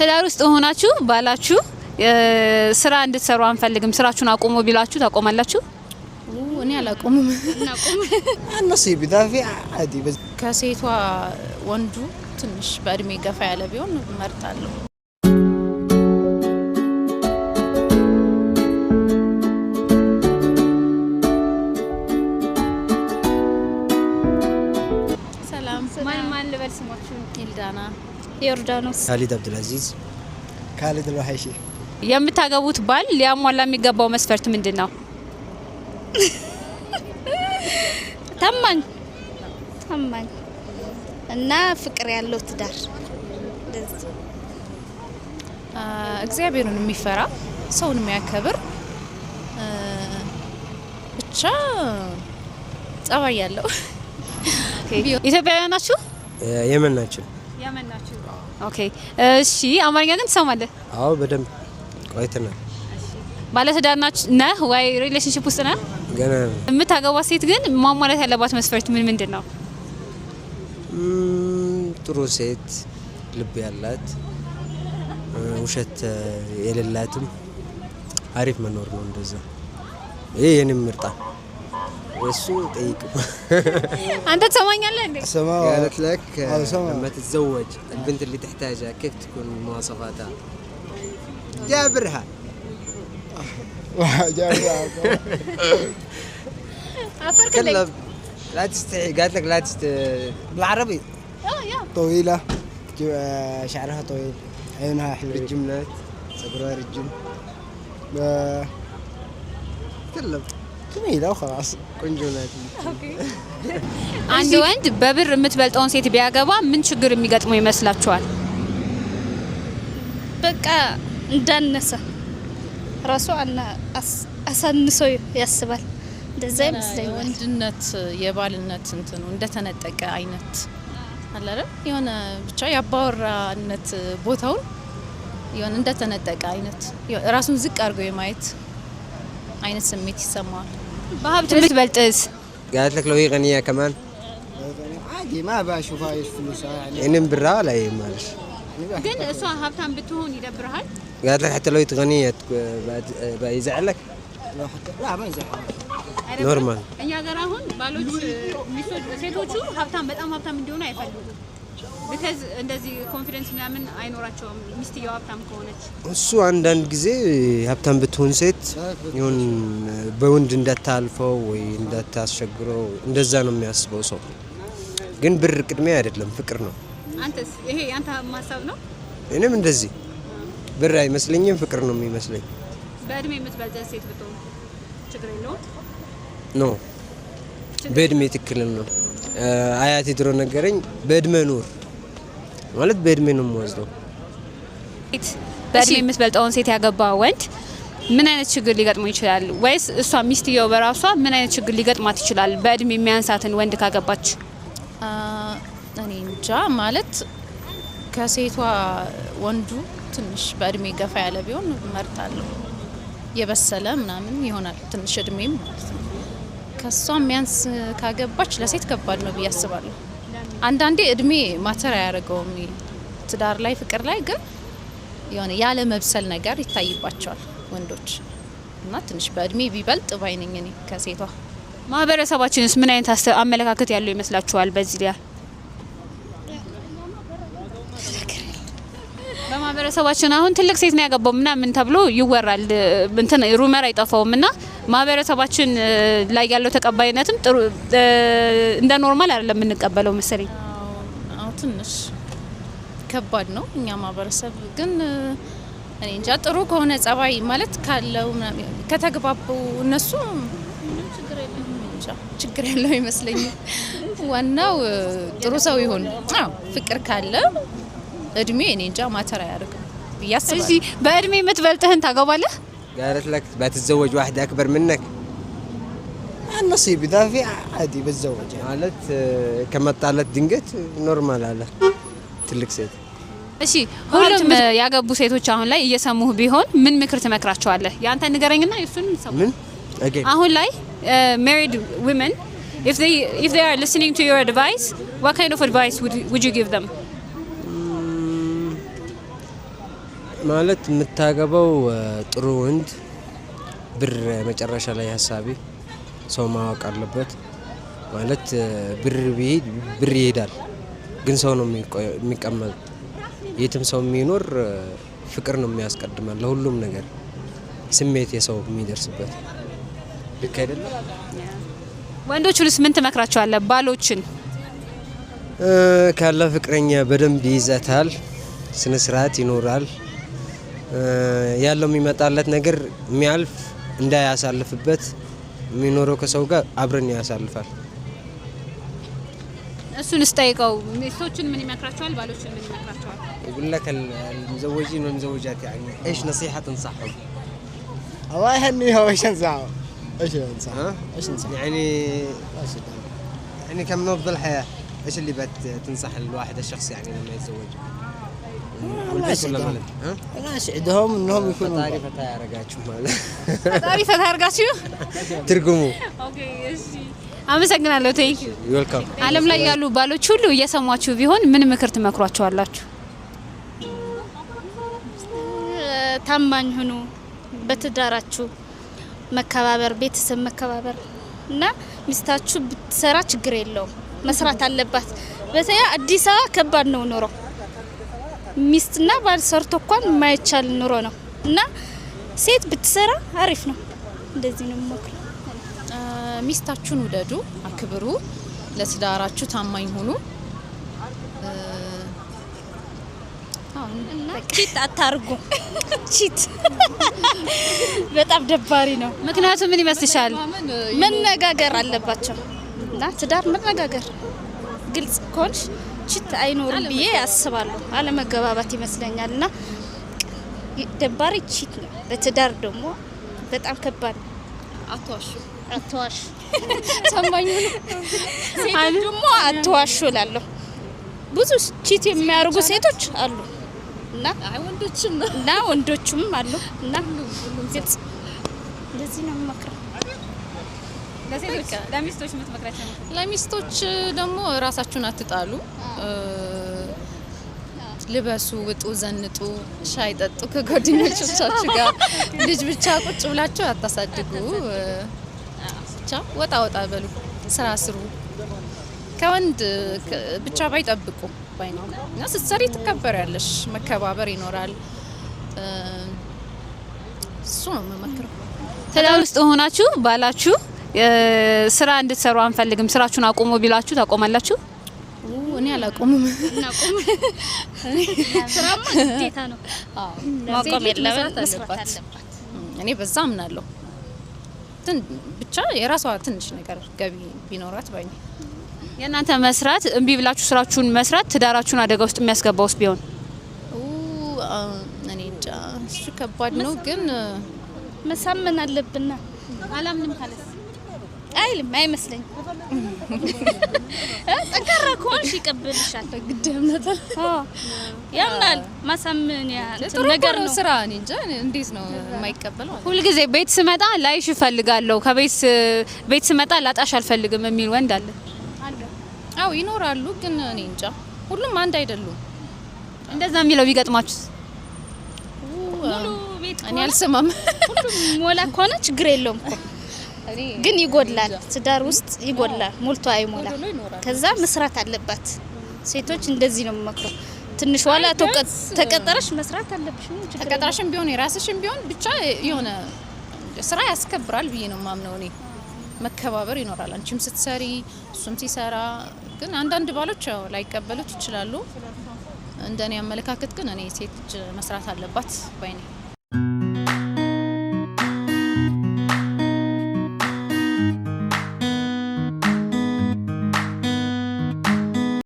ትዳር ውስጥ ሆናችሁ ባላችሁ ስራ እንድትሰሩ አንፈልግም፣ ስራችሁን አቁሙ ቢላችሁ ታቆማላችሁ? እኔ አላቆምም። النصيب اذا في عادي بس ከሴቷ ወንዱ ትንሽ በእድሜ ገፋ ያለ ቢሆን እመርጣለሁ። ሰላም። ማን ማን ልበል ስማችሁ? ኤልዳና። ዮርዳኖስ። ካሊድ አብዱልአዚዝ። ካሊድ الوحيشي። የምታገቡት ባል ሊያሟላ የሚገባው መስፈርት ምንድን ነው? ታማኝ፣ ታማኝ እና ፍቅር ያለው ትዳር እንደዚህ። እግዚአብሔርን የሚፈራ፣ ሰውን የሚያከብር፣ ብቻ ጸባይ ያለው። ኢትዮጵያውያን ናችሁ? የመን ናቸው። የመን ናችሁ። Okay፣ እሺ። አማርኛ ግን ትሰማለህ? አዎ፣ በደንብ ቆይተናል። ባለትዳር ናችሁ ነህ ወይ relationship ውስጥ ነህ? ገና ነው። የምታገባት ሴት ግን ማሟላት ያለባት መስፈርት ምን ምንድን ነው? ጥሩ ሴት፣ ልብ ያላት፣ ውሸት የሌላትም አሪፍ መኖር ነው። እንደዛ ይሄ የኔም ምርጫ፣ እሱ ጠይቅ። አንተ ትሰማኛለህ እንዴ? قالت لك هذا سمع. لما تتزوج البنت اللي تحتاجها كيف تكون مواصفاتها؟ جابرها. جابرها. تكلم، لا تستحي، قالت لك لا تست بالعربي. Yeah. طويلة، شعرها طويل، عيونها حلوة. رجم ናት፣ ጸጉሯ ረጅም። تكلم. جميلة وخلاص. ቆንጆ ናት። አንድ ወንድ በብር የምትበልጠውን ሴት ቢያገባ ምን ችግር የሚገጥመው ይመስላችኋል? በቃ እንዳነሰ ራሱ አሳንሶ ያስባል። እንደዛ ይመስለኛል። የወንድነት የባልነት እንትኑ እንደተነጠቀ አይነት አለ አይደል? የሆነ ብቻ የአባወራነት ቦታውን የሆነ እንደተነጠቀ አይነት፣ ራሱን ዝቅ አድርጎ የማየት አይነት ስሜት ይሰማዋል። በሀብት ብትበልጥስ? قالت لك لو هي غنية كمان. عادي، ما بشوفها ايش فلوسها يعني. يعني برا ولا ايه معلش. ግን እሷ ሀብታም ብትሆን ይደብርሃል? قالت لك حتى لو هي غنية بيزعلك؟ لو حتى لا، ما يزعل. Normal. እኛ ሀገር አሁን ባሎች ሚስቶች ሴቶቹ ሀብታም፣ በጣም ሀብታም እንዲሆኑ አይፈልጉም። Because እንደዚህ confidence ምናምን አይኖራቸውም ሚስትየው ሀብታም ከሆነች። እሱ አንዳንድ ጊዜ ሀብታም ብትሆን ሴት ይሁን በወንድ እንዳታልፈው ወይ እንዳታስቸግረው እንደዛ ነው የሚያስበው ሰው። ግን ብር ቅድሚያ አይደለም፣ ፍቅር ነው። አንተስ ይሄ ያንተ ሀሳብ ነው? እኔም እንደዚህ ብር አይመስለኝም፣ ፍቅር ነው የሚመስለኝ። በእድሜ የምትበልጠ ሴት ብትሆን ችግር የለውም? No፣ በእድሜ ትክክል ነው። አያቴ ድሮ ነገረኝ፣ በእድሜ ኑር ማለት በእድሜ ነው የምወስደው። በእድሜ የምትበልጠውን ሴት ያገባ ወንድ ምን አይነት ችግር ሊገጥመው ይችላል? ወይስ እሷ ሚስትየው በራሷ ምን አይነት ችግር ሊገጥማት ይችላል በእድሜ የሚያንሳትን ወንድ ካገባች? እኔ እንጃ፣ ማለት ከሴቷ ወንዱ ትንሽ በእድሜ ገፋ ያለ ቢሆን እመርጣለሁ። የበሰለ ምናምን ይሆናል ትንሽ እድሜም ማለት ነው። ከሷ የሚያንስ ካገባች ለሴት ከባድ ነው ብዬ አስባለሁ። አንዳንዴ እድሜ matter አያደርገውም ትዳር ላይ፣ ፍቅር ላይ ግን የሆነ ያለ መብሰል ነገር ይታይባቸዋል ወንዶች እና ትንሽ በእድሜ ቢበልጥ ባይ ነኝ እኔ ከሴቷ። ማህበረሰባችንስ ምን አይነት አመለካከት ያለው ይመስላችኋል? በዚህ ላይ በማህበረሰባችን አሁን ትልቅ ሴት ነው ያገባው ምናምን ተብሎ ይወራል፣ እንትን rumor አይጠፋውም እና ማህበረሰባችን ላይ ያለው ተቀባይነትም ጥሩ እንደ normal አይደለም የምንቀበለው መሰለኝ። አዎ፣ ትንሽ ከባድ ነው። እኛ ማህበረሰብ ግን እኔ እንጃ፣ ጥሩ ከሆነ ጸባይ ማለት ካለው ምናምን ከተግባቡ እነሱ ምንም ችግር የለም። እንጃ፣ ችግር ያለው አይመስለኝም። ዋናው ጥሩ ሰው ይሁን። አዎ፣ ፍቅር ካለ እድሜ እኔ እንጃ matter አያደርግም ብዬ አስባለሁ። እሺ፣ በእድሜ የምትበልጥህን ታገባለህ? قالت لك بتتزوج واحدة أكبر منك؟ النصيب اذا في عادي بتزوج يعني. ማለት ከመጣለት ድንገት normal አለ ትልቅ ሴት። እሺ፣ ሁሉም ያገቡ ሴቶች አሁን ላይ እየሰሙህ ቢሆን ምን ምክር ትመክራቸዋለህ? ያንተ ንገረኝና የሱን ሰሙ። ምን again? አሁን ላይ married women, if they are listening to your advice, what kind of advice would you give them? ማለት የምታገባው ጥሩ ወንድ፣ ብር መጨረሻ ላይ ሀሳቢ ሰው ማወቅ አለበት። ማለት ብር ቢሄድ ብር ይሄዳል፣ ግን ሰው ነው የሚቀመጥ። የትም ሰው የሚኖር ፍቅር ነው የሚያስቀድማል ለሁሉም ነገር፣ ስሜት የሰው የሚደርስበት ልክ አይደለም። ወንዶቹንስ ምን ትመክራቸዋለህ? ባሎችን። ካለ ፍቅረኛ በደንብ ይይዛታል፣ ስነ ስርዓት ይኖራል። ያለው የሚመጣለት ነገር የሚያልፍ እንዳያሳልፍበት የሚኖረው ከሰው ጋር አብረን ያሳልፋል። እሱን ስጠይቀው ሚስቶችን ምን ይመክራቸዋል? ባሎችን ምን ይመክራቸዋል? يقول لك المزوجين والمزوجات يعني ايش نصيحة تنصحهم؟ الله يهنيها. وايش انصحه؟ ايش انصحه؟ ها؟ ايش انصحه؟ يعني ايش يعني كم نبض الحياة، ايش اللي بتنصح الواحد الشخص يعني لما يتزوج؟ الله والبنت ولا يسعدهم. الولد؟ ها؟ الله يسعدهم انهم يكونوا ፈጣሪ ፈታ ያረጋችሁ ማለት ፈጣሪ ፈታ ያርጋችሁ። ትርጉሙ። Okay፣ እሺ፣ አመሰግናለሁ። Thank you። Welcome. ዓለም ላይ ያሉ ባሎች ሁሉ እየሰሟችሁ ቢሆን ምን ምክር ትመክሯቸዋላችሁ? ታማኝ ሁኑ፣ በትዳራችሁ መከባበር፣ ቤተሰብ መከባበር እና ሚስታችሁ ብትሰራ ችግር የለውም፣ መስራት አለባት። በተለይ አዲስ አበባ ከባድ ነው ኑሮ። ሚስትና ባል ሰርቶ እንኳን የማይቻል ኑሮ ነው እና ሴት ብትሰራ አሪፍ ነው። እንደዚህ ነው የምመክረው። ሚስታችሁን ውደዱ፣ አክብሩ፣ ለትዳራችሁ ታማኝ ሁኑ። Cheat አታርጉ። Cheat በጣም ደባሪ ነው። ምክንያቱም ምን ይመስልሻል? መነጋገር አለባቸው እና ትዳር መነጋገር፣ ግልጽ ከሆንሽ cheat አይኖርም ብዬ አስባለሁ። አለመግባባት ይመስለኛል እና ደባሪ cheat ነው። በትዳር ደግሞ በጣም ከባድ ነው። አትዋሹ። አትዋሹ። ታማኝ ሁኑ። ሴቶች ደግሞ አትዋሹ እላለሁ። ብዙ cheat የሚያደርጉ ሴቶች አሉ እና አይ ወንዶችም እና ወንዶችም አሉ እና ግልጽ እንደዚህ ነው የምመክረው። ለሴቶች ለሚስቶች የምትመክራቸው ምክር? ለሚስቶች ደግሞ ራሳችሁን አትጣሉ። ልበሱ፣ ውጡ፣ ዘንጡ፣ ሻይ ጠጡ ከጓደኞቻችሁ ጋር። ልጅ ብቻ ቁጭ ብላችሁ አታሳድጉ። ብቻ ወጣ ወጣ በሉ፣ ስራ ስሩ። ከወንድ ብቻ ባይጠብቁ ባይ ነው እና ስትሰሪ ትከበሪያለሽ፣ መከባበር ይኖራል። እሱ ነው የምመክረው። ትዳር ውስጥ ሆናችሁ ባላችሁ ስራ እንድትሰሩ አንፈልግም፣ ስራችሁን አቁሙ ቢላችሁ ታቆማላችሁ? እኔ አላቆምም። ስራማ ግዴታ ነው። ማቆም ሴት ልጅ የለም፣ መስራት መስራት አለባት። አለባት። እኔ በዛ አምናለሁ። ብቻ የራሷ ትንሽ ነገር ገቢ ቢኖራት ባይ ነኝ። የእናንተ መስራት እምቢ ብላችሁ ስራችሁን መስራት ትዳራችሁን አደጋ ውስጥ የሚያስገባ ውስጥ ቢሆን? እኔ እንጃ፣ እሱ ከባድ ነው ግን መሳመን አለብና። አላምንም ካለስ? አይልም፣ አይመስለኝም። ጠንካራ ከሆንሽ ይቀበልሻል። ግድ እምነት። አዎ፣ ያምናል። ማሳመን ያ እንትን ጥሩ ነገር ነው ነው። ስራ። እኔ እንጃ እንዴት ነው የማይቀበለው? ሁልጊዜ ቤት ስመጣ ላይሽ እፈልጋለሁ፣ ከቤት ቤት ስመጣ ላጣሽ አልፈልግም የሚል ወንድ አለ። አዎ ይኖራሉ፣ ግን እኔ እንጃ ሁሉም አንድ አይደሉም። እንደዛ የሚለው ቢገጥማችሁስ? ሙሉ ቤት እኔ ከሆነ አልሰማም። ሁሉም ሞላ ከሆነ ችግር የለውም እኮ፣ ግን ይጎድላል። ትዳር ውስጥ ይጎድላል፣ ሞልቶ አይሞላም። ጎዶሎ ይኖራል። ከዛ መስራት አለባት። ሴቶች እንደዚህ ነው የምመክረው። ትንሽ ዋላ ተቀጠረሽ መስራት አለብሽ። ምንም ችግር የለውም። ተቀጥራሽም ቢሆን የራስሽም ቢሆን ብቻ የሆነ ስራ ያስከብራል ብዬ ነው የማምነው እኔ። መከባበር ይኖራል። አንቺም ስትሰሪ እሱም ሲሰራ። ግን አንዳንድ ባሎች ያው ላይቀበሉት ይችላሉ። እንደኔ አመለካከት ግን እኔ ሴት ልጅ መስራት አለባት ባይ ነኝ።